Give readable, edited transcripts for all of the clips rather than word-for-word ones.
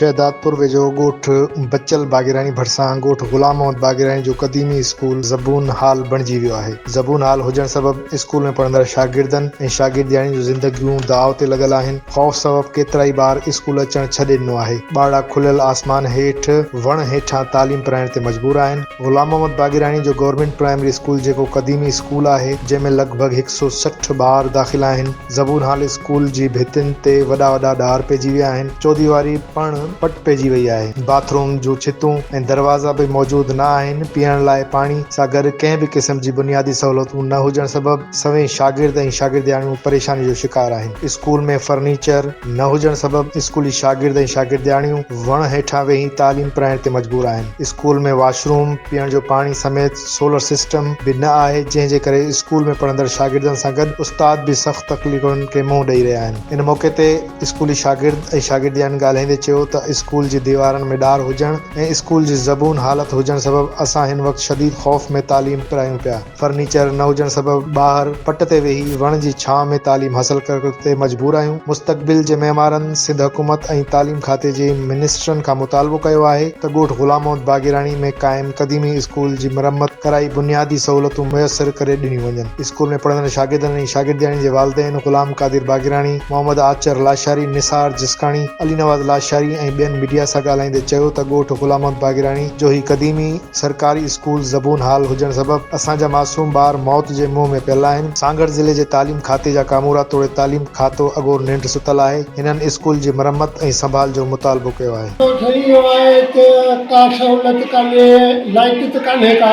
شهدادپور ويجهو ڳوٺ بچل باگيراڻي ڀرسان ڳوٺ غلام محمد باگيراڻي جو قديمي اسڪول زبون حال بڻجي ويو آهي. زبون حال هجڻ سبب اسڪول ۾ پڙهندڙ شاگردن ۽ شاگردياڻين جون زندگيون داء تي لڳل آهن. خوف سبب ڪيترائي ٻار اسڪول اچڻ ڇڏي ڏنو آهي. ٻارڙا کليل آسمان هيٺ وڻ هيٺان تعليم پرائڻ تي مجبور آهن. غلام محمد باگيراڻي جو گورنمينٽ پرائمري اسڪول جيڪو قديمي اسڪول آهي جنهن ۾ لڳ ڀڳ هڪ سئو 60 ٻار داخل آهن. زبون حال اسڪول جي ڀتين تي وڏا وڏا ڏار پئجي ويا آهن. چوديواري پڻ پٽ پئجي وئي آهي. باٿ روم جون ڇتون ۽ دروازا به موجود نه آهن. پيئڻ لاء پاڻي سان گڏ ڪنهن به قسم جي بنيادي سهولتون نه هجڻ سبب سوين شاگرد ۽ شاگردياڻيون پريشاني جو شڪار آهن. اسڪول ۾ فرنيچر نه هجڻ سبب اسڪولي شاگرد ۽ شاگردياڻيون وڻ هيٺان ويهي تعليم پرائڻ تي مجبور آهن. اسڪول ۾ واش روم، پيئڻ جو پاڻي سميت سولر سسٽم به نه آهي جنهن جي ڪري اسڪول ۾ پڙهندڙ شاگردن سان گڏ استاد به سخت تڪليفن کي منهن ڏئي رهيا آهن. ان موقعي تي اسڪولي شاگرد ۽ شاگردياڻين ڳالهائيندي چيو ته اسڪول جي ديوارن ۾ ڏار هجڻ ۽ اسڪول جي زبون حالت هجڻ سبب اسان هن وقت شديد خوف ۾ تعليم پرايون پيا. فرنيچر نه هجڻ سبب ٻاهر پٽ تي ويهي وڻ جي ڇانو ۾ تعليم حاصل ڪرڻ تي مجبور آهيون، مستقبل جي معمارن سنڌ حڪومت ۽ تعليم کاتي جي منسٽرن کان مطالبو ڪيو آهي ته ڳوٺ غلام محمد باگيراڻي ۾ قائم قديمي اسڪول جي مرمت ڪرائي بنيادي سهولتون ميسر ڪري ڏنيون وڃن. اسڪول ۾ پڙهندڙ شاگردن ۽ شاگردياڻين جي والدين غلام قادر باگيراڻي، محمد آچر لاشاري، نثار جسڪاڻي، علي نواز لاشاري ۽ ٻين ميڊيا سان ڳالهائيندي چيو ته ڳوٺ غلام محمد باگيراڻي جو هي قديمي سرڪاري اسڪول زبون حال هجڻ سبب اسان جا معصوم ٻار موت جي منهن ۾ پيل آهن، سانگهڙ ضلعي جي تعليم کاتي جا ڪامورا توڙي تعليم کاتو اگهور ننڊ ستل آهي، هنن اسڪول جي مرمت ۽ سنڀال جو مطالبو ڪيو آهي. ٺهي ويو آهي ته ڪا سهولت ڪانهي لائٽ ته ڪانهي ڪا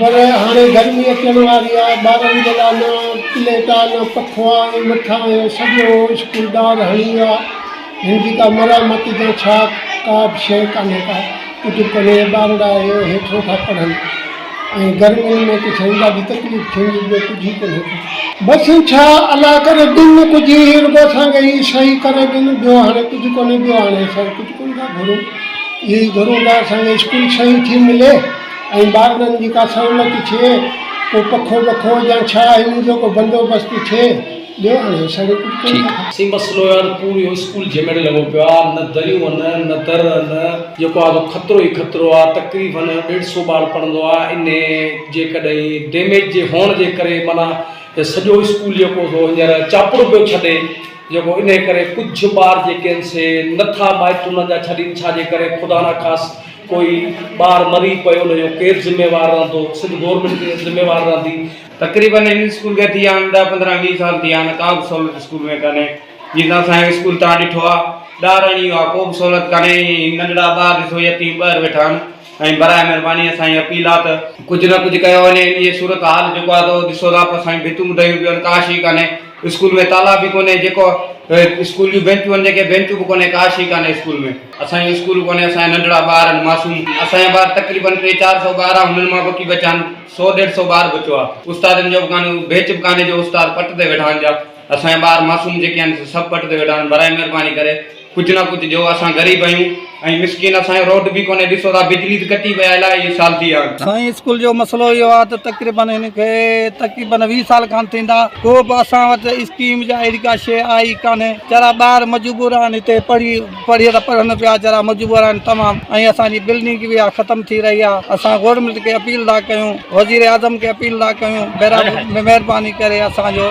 پر هاڻي گرمي اچڻ واري آهي ٻارن جي لاء نه پليٽ آهي نه پکو آهي ۽ مٿان اهو سڄو اسڪول ڏار هڻي ويو آهي هن جي ڪا مرامت يا ڇا ڪا به شيء ڪانهي ڪا. ڪجهه ڪري ٻارڙا اهي هيٺو ٿا پڙهن ۽ گرمين ۾ ته سائين ڏاڍي تڪليف ٿيندي ٻيو ڪجهه ئي ڪونهي ڪو. بس ڇا الله ڪري ڏن ڪجهه هي رڳو اسان کي هي صحيح ڪري ڏن ٻيو هاڻي ڪجهه ڪونهي ٻيو هاڻي اسان ڪجهه ڪونه ٿا گهرون اهي ئي گهرون ٿا اسان کي اسڪول صحيح ٿي ملي ۽ ٻارڙن جي ڪا سهولت ٿئي ڪو پکو بکو يا ڇا هن جو ڪو بندوبست ٿئي. ٻيو هاڻي اسان کي ڪجهه ڪونه ٿا کپي. سائين مسئلو اهو آهي ته پورو اسڪول جهميڙ لڳو پيو آهي نه دريون آهن نه در آهن جيڪو آهي سو خطرو ئي خطرو آهي تقريبن ڏيڍ سو ٻار پڙهندو آهي انهي جيڪڏهن ڊيميج جي هئڻ جي ڪري معنيٰ سڄو اسڪول جيڪو سو هينئر چاپڙو پيو ڇڏي جيڪو انهي ڪري ڪجهه ٻار جيڪي آهن سي نٿا مائٽ انهن جا ڇڏين ڇا جي ڪري خدا نخواست ڪوئي ٻار مري پيو ان جو ڪير ذميوار رهندو سنڌ گورنمينٽ ذميوار رهندي. تقريبن هن اسڪول کي ٿي ويا آهن ڏهه پندرهن ويهه سال ٿي ويا آهن ڪا به سهولت اسڪول ۾ ڪانهي جيئن ته اسان جو اسڪول توهان ڏٺو آهي ڏار هڻي ويو آهي ڪو به سهولت ڪانهي هي ننڍڙا ٻار ڏسو يتيم ٻاهر ويٺا آهن ۽ براء مهرباني اسان جي اپيل آهي ته ڪجهه نه ڪجهه ڪيو وڃي هن جي صورت حال جيڪو آهي تو ڏسو ٿا اسان جون ڀتون ڊهيون پيون آهن ڪا شي ڪانهي اسڪول ۾ تالا به ڪونهي جيڪو اسڪول جون بينچون آهن جيڪي بينچون به ڪونهي ڪا شي ڪانهي اسڪول ۾ اسان جو اسڪول ڪونهي اسان جا ننڍڙا ٻار آهن معصوم اسان جا ٻار تقريبن ٽي چار سو ٻار آهن هنن مان باقي بچا آهن سو ڏيڍ سو ٻار بچو آ استادن جو به ڪانهي بيچ به ڪانهي جو استاد پٽ تي ويٺا آهن جا اسان جا ٻار معصوم جيڪي آهن سي سڀ پٽ تي ويٺا آهن برائي مهرباني ڪري ڪجهه نه ڪجهه ڏيو اسان غريب آهيون ۽ مسڪين اسان جو روڊ به ڪونهي ڏسو ٿا بجلي ته ڪٽي پئي آهي الاهي سال ٿي ويا آهن. سائين اسڪول جو مسئلو اهو آهي ته تقريبن هن کي تقريبن 20 سال کن ٿيندا ڪو به اسان وٽ اسڪيم جا اهڙي ڪا شيء آئي ڪانهي چرا ٻار مجبور آهن هتي پڙهي پڙهي ته پڙهن پيا ذرا مجبور آهن تمام ۽ اسان جي بلڊنگ به اها ختم ٿي رهي آهي اسان گورنمينٽ کي اپيل ٿا ڪيون وزير اعظم کي اپيل ٿا ڪيون مهرباني ڪري اسان جو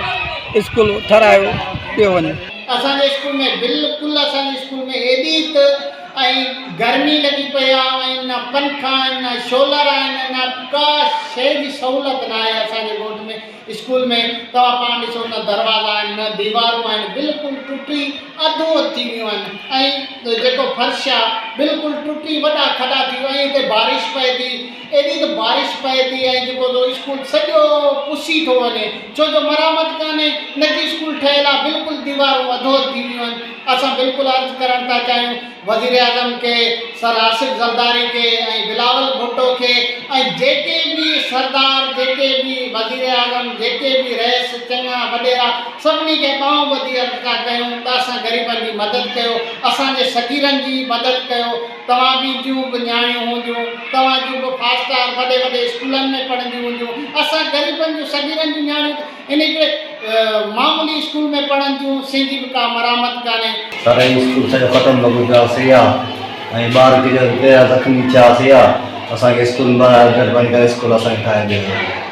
اسڪول ٺهرايو پيو وڃي. اسان جي اسڪول ۾ بلڪل اسان جي اسڪول ۾ ايڏي ته ۽ گرمي لڳي پئي آ ۽ نه پنکا آهن نه شولر آهن نه ڪا شئي جي سهولت نه آهي اسان جي ڳوٺ ۾ اسڪول ۾ توهان پاڻ ڏسو نه دروازا آهن نه ديوارون آهن بلڪل ٽٽي اڌو اڌ ٿي ويون آهن ۽ جيڪو فرش آ بلڪل ٽٽي وڏا کڏا ٿي ويا ۽ هتي بارش پئي ٿي ايڏي ته بارش پئي ٿي ۽ جيڪو سو اسڪول سڄو پسي ٿو وڃي ڇو جو مرامت ڪانهي نه ڪي اسڪول ٺهيل آ بلڪل ديوارون اڌو اڌ ٿي ويون آهن اسان بلڪل عرض ڪرڻ ٿا چاهيون وزيراعظم کي، سر آصف زرداري کي ۽ بلاول ڀٽو کي ۽ جيڪي به سردار جيڪي به وزيراعظم جيڪي به رئيس چڱا وڏيرا سڀني کي ٻانهون ٻڌي عرض ٿا ڪيون ته اسان غريبن جي مدد ڪيو اسان جي صغيرن جي مدد ڪيو توهان به جون به نياڻيون هونديون توهان جون به فاسٽار وڏي وڏي اسڪولن ۾ پڙهنديون هونديون اسان غريبن جون صغيرن جون نياڻيون ته انهي ڪري معمولي اسڪول ۾ پڙهن ٿيون سنڌي به ڪا مرامت ڪانهي. سر هي اسڪول سڄو ختم لڳو پيو آ سي آ ۽ ٻار ڪيڏا زخمي ٿيا سي آ اسان کي اسڪول مهرباني ڪري اسڪول اسان کي ٺاهي ڏيو.